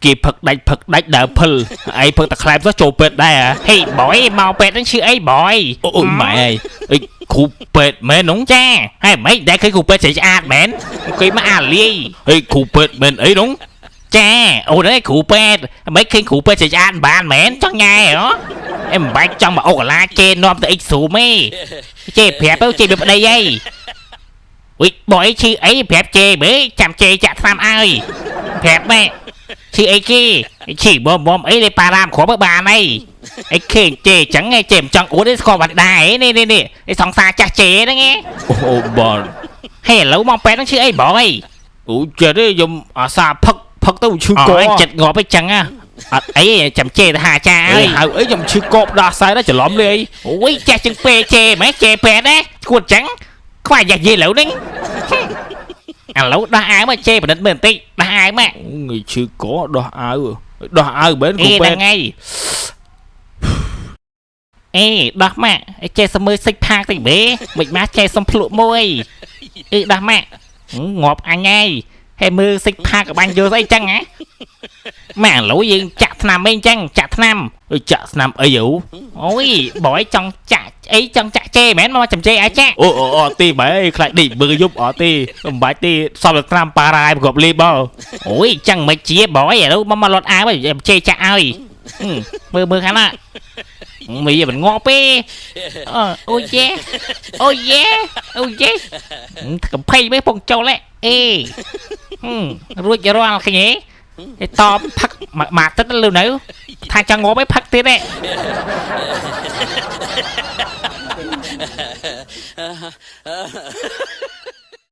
គេផឹកដាច់ផឹកដាច់ដើរភិលឯងផឹកតែខ្លែមសោះចូលពេទ្យដែរហេបយមកពេទ្យហ្នឹងឈឺអីបយអូយម៉ែអីគ្រូពេទ្យមែននោះចាហើយមិនដែលឃើញគ្រូពេទ្យស្រីស្អាតមែនគេមកអាលាយហេគ្រូពេទ្យមែនអីនោះចាអូនអើយគ្រូពេទ្យមិនឃើញគ្រូពេទ្យស្រីស្អាតបានមែនចង់ញ៉ែហ៎អេមិនបាច់ចង់មកអូកាឡាជេនាំទៅអ៊ិចស៊ូមទេជេប្រាប់ទៅជេវាប្តីអីវិបយឈឺអីប្រាប់ជេមើលចាំជេចាក់ថ្នាំឲ្យប្រាប់ម៉ែឈឺអីគេឈឺបំបំអីលេប៉ារ៉ាមគ្រាប់បានអីអីឃើញជេចឹងជេមិនចង់អួតទេស្គាល់បាត់ដែរនេះនេះនេះអីសង្សារចាស់ជេហ្នឹងឯងអូបាទហេឥឡូវមកពេទ្យហ្នឹងឈឺអីបងអីអូចិត្តទេខ្ញុំអាសាផឹកផឹកទៅឈឺកចិត្តងាប់អីចឹងអត់អីចាំជេទៅហាចាអើយហៅអីខ្ញុំឈឺកបដោះខ្សែដែរច្រឡំលេអីអូយចេះជាងពេជេម៉េចជេពេទ្យណាឈួតចឹងខ្វាយយ៉ាស់យេឥឡូវហ្នឹងឥឡូវដោះអាវមកជេប្រឌិតមើលបន្តិចដោះអាវមកងាយឈឺកដោះអាវដោះអាវមែនគ្រូពេទ្យហ្នឹងហើយអេដោះមកចេះសមើសិចផាកតិចបេមិនមកចេះសុំភ្លក់មួយអឺដោះមកងាប់អញហើយហើយមើលសិចផាកបាញ់យល់ស្អីចឹងហ៎ម៉ែឥឡូវយើងចាក់ថ្នាំអីចឹងចាក់ថ្នាំអើចាក់ថ្នាំអីអូអូយបើឲ្យចង់ចាក់អីចង់ចាក់ជេមែនមកចាំជេឲ្យចាក់អូអូអត់ទេបែខ្លាចដេកមើលយប់អត់ទេមិនបាច់ទេសពតែថ្នាំប៉ារ៉ាយប្រកបលេបអូយចឹងមិនជាបើឥឡូវមកមកលត់អាវជេចាក់ឲ្យមើលមើលខាងណាមីមិនងាប់ទេអូយេអូយេអូយេកំភៃមេពងចូលអេរួចរាល់ឃើញទេតបផឹកមួយទឹកលឺនៅថាចង់ងាប់ឯងផឹកទៀតឯង